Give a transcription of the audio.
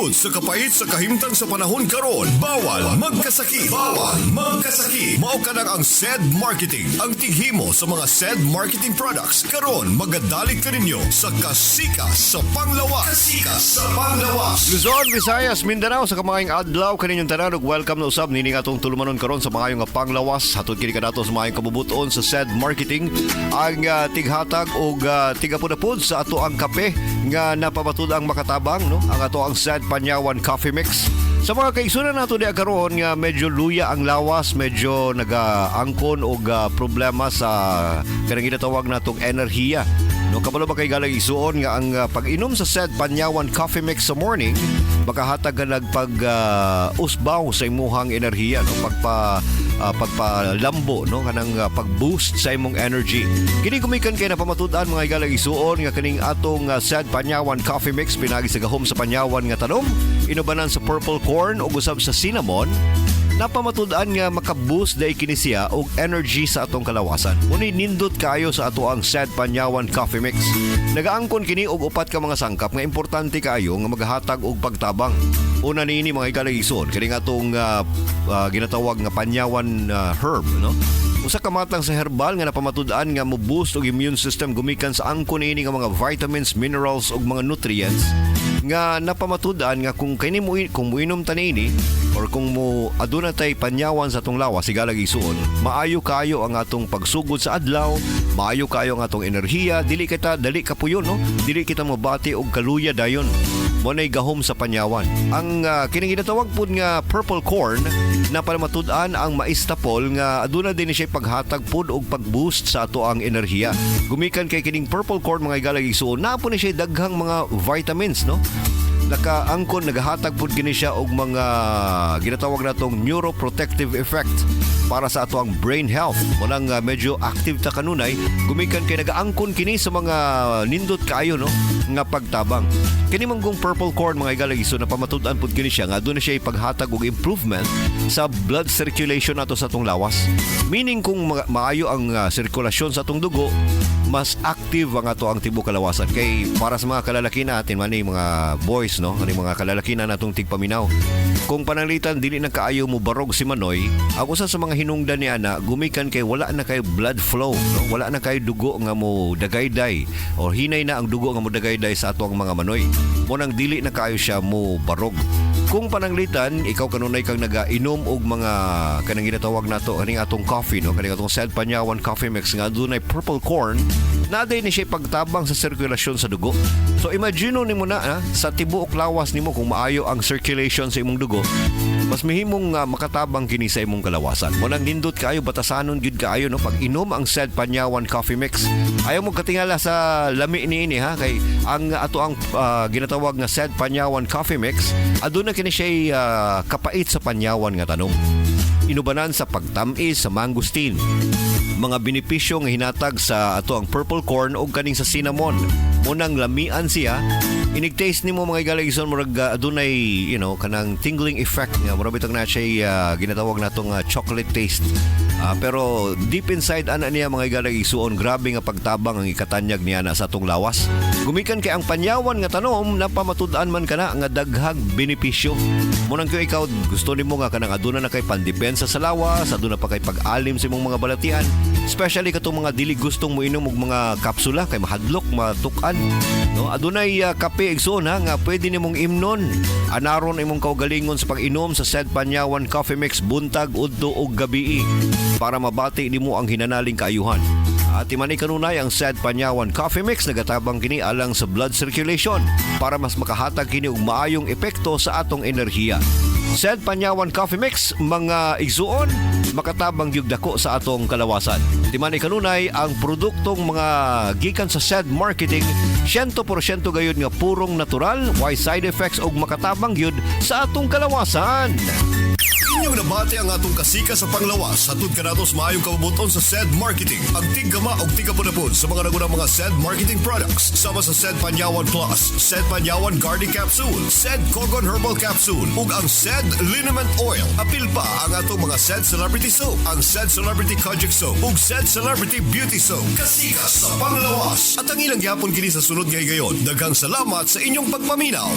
Tungod sa kapait sa kahimtang sa panahon karon, bawal magkasakit. Bawal magkasakit. Mao kanang ang SED Marketing, ang tighimo sa mga SED Marketing products. Karon magadalit kaninyo sa Kasika sa Panglawas. Kasika sa Panglawas. Luzon, Visayas, Mindanao, sa kamaayong adlaw kaninyong tanan ug welcome na usab nining atong tulumanon karon sa maayong nga panglawas. Hatod kini kanato sa maayong kabubuton sa SED Marketing, ang tighatag og tigapud-apud sa ato ang kape nga napamatud ang makatabang, no, ang ato ang SED Panyawan Coffee Mix. Sa mga kaigsunan nato diha karon nga medyo luya ang lawas, medyo nagaangkon og problema sa kanang ginatawag natong enerhiya. No, kabalo ba kay galang isuon nga ang pag-inom sa SED Panyawan Coffee Mix sa morning makahatag ka nagpag usbaw sa imuhang enerhiya, no, pagpalambo, no, kanang pag-boost sa imong energy. Kini gumikan kay napamatud-an, mga higalang isuon, nga kaning atong SED Panyawan Coffee Mix pinagi sa gahom sa panyawan nga tanom, inubanan sa purple corn ug usab sa cinnamon, napamatud-an nga makaboost day kini siya og energy sa atong kalawasan. Muni nindot kaayo sa ato ang SED Panyawan Coffee Mix. Nagaangkon kini og upat ka mga sangkap nga importante kaayo nga magahatag og pagtabang. Una niini, mga higalang igsoon, kini nga atong ginatawag nga panyawan herb, no? Usa ka matang sa herbal nga napamatud-an nga mo boost og immune system gumikan sa angkon niini nga mga vitamins, minerals ug mga nutrients nga napamatud-an nga kung kini mo kung muinom ta niini or kung mo aduna tay panyawan sa atong lawas, higalang igsuon, maayo kayo ang atong pagsugod sa adlaw, maayo kayo ang atong enerhiya, dili kita dali kapuyon, no, dili kita mobati og kaluya dayon. Mo nay gahom sa panyawan. Ang kining ginatawag pud nga purple corn na pamatud-an ang mais tapol nga aduna din ni siya paghatag pud og pag-boost sa ato ang enerhiya. Gumikan kay kining purple corn, mga higalang igsuon, naa po ni siya daghang mga vitamins, no? Nakaangkon, nagahatag pud kini siya og mga ginatawag natong neuroprotective effect para sa ato ang brain health. Munang medyo active ta kanunay gumikan kay nagaangkon kini sa mga nindot kaayo, no, nga pagtabang. Kini manggong purple corn, mga higalang igsoon, na pamatud-an pud kini siya nga aduna siya ipaghatag og improvement sa blood circulation nato sa atong lawas. Meaning kung maayo ang sirkulasyon sa atong dugo, mas active ang ato ang tibuok kalawasan. Kay para sa mga kalalaki natin man, mga boys, no, ani mga kalalaki na natong tigpaminaw. Kung pananglitan dili na kaayo mo barog si Manoy, ang usa sa mga hinungdan ni ana gumikan kay wala na kay blood flow, no? Wala na kay dugo nga mo dagayday or hinay na ang dugo nga mo dagayday sa ato ang mga manoy. Mo nang dili na kaayo siya mo barog. Kung pananglitan ikaw kanunay kang nagainom og mga kanang ginatawag nato kaning atong coffee, no, kaning atong SED Panyawan Coffee Mix nga adunay purple corn, naa ni siya pagtabang sa sirkulasyon sa dugo. So imagine nimo na sa tibuok lawas nimo, kung maayo ang circulation sa imong dugo, mas mahimong makatabang kini sa imong kalawasan. Mo nang nindot kaayo, batasanon gyud kaayo, no, pag inom ang SED Panyawan Coffee Mix. Ayaw mo katingala sa lami niini ha, kay ang ato ang ginatawag nga SED Panyawan Coffee Mix aduna kini siya kapait sa panyawan nga tanom, inubanan sa pagtamis sa mangosteen, mga benepisyo nga hinatag sa ato ang purple corn ug kaning sa cinnamon. Munang lamian siya. Inig-taste nimo, mga higalang igsoon, murag adunay kanang tingling effect nga murag bitong na siya ginatawag natong chocolate taste. Pero deep inside ana niya, mga higalang igsuon, grabe nga pagtabang ang ikatanyag niya na sa atong lawas. Gumikan kay ang panyawan nga tanom napamatud-an man kana nga daghang benepisyo. Munang kung ikaw gusto nimo nga kanang aduna na kay pandepensa sa lawas, aduna pa kay pag-alim sa imong mga balatian, especially katong mga dili gustong moinom og mga kapsula kay mahadlok matuk-an. No, adunay kape, igsoon ha, nga pwede nimong imnon. Anaron imong kaugalingon sa pag-inom sa SED Panyawan Coffee Mix buntag, udto ug gabii para mabati nimo ang hinanaling kaayuhan. At imani kanunay ang SED Panyawan Coffee Mix nagatabang kini alang sa blood circulation para mas makahatag kini og maayong epekto sa atong enerhiya. SED Panyawan Coffee Mix, mga igsuon, makatabang gyud dako sa atong kalawasan. Timani kanunay ang produktong mga gikan sa SED Marketing, 100% gayud nga purong natural, way side effects ug makatabang gyud sa atong kalawasan. Inyong nabati ang atong Kasika sa Panglawas. Hatod kanato sa maayong kabubuton sa SED Marketing. Ang tiggama og tigapudapod sa mga nagunang mga SED Marketing products. Sama sa SED Panyawan Plus, SED Panyawan Garlic Capsule, SED Kogon Herbal Capsule, ug ang SED Liniment Oil. Apil pa ang atong mga SED Celebrity Soap, ang SED Celebrity Kojic Soap, ug SED Celebrity Beauty Soap. Kasika sa Panglawas. At ang ilang gyapon kini sa sunod nga higayon. Daghang salamat sa inyong pagpaminaw.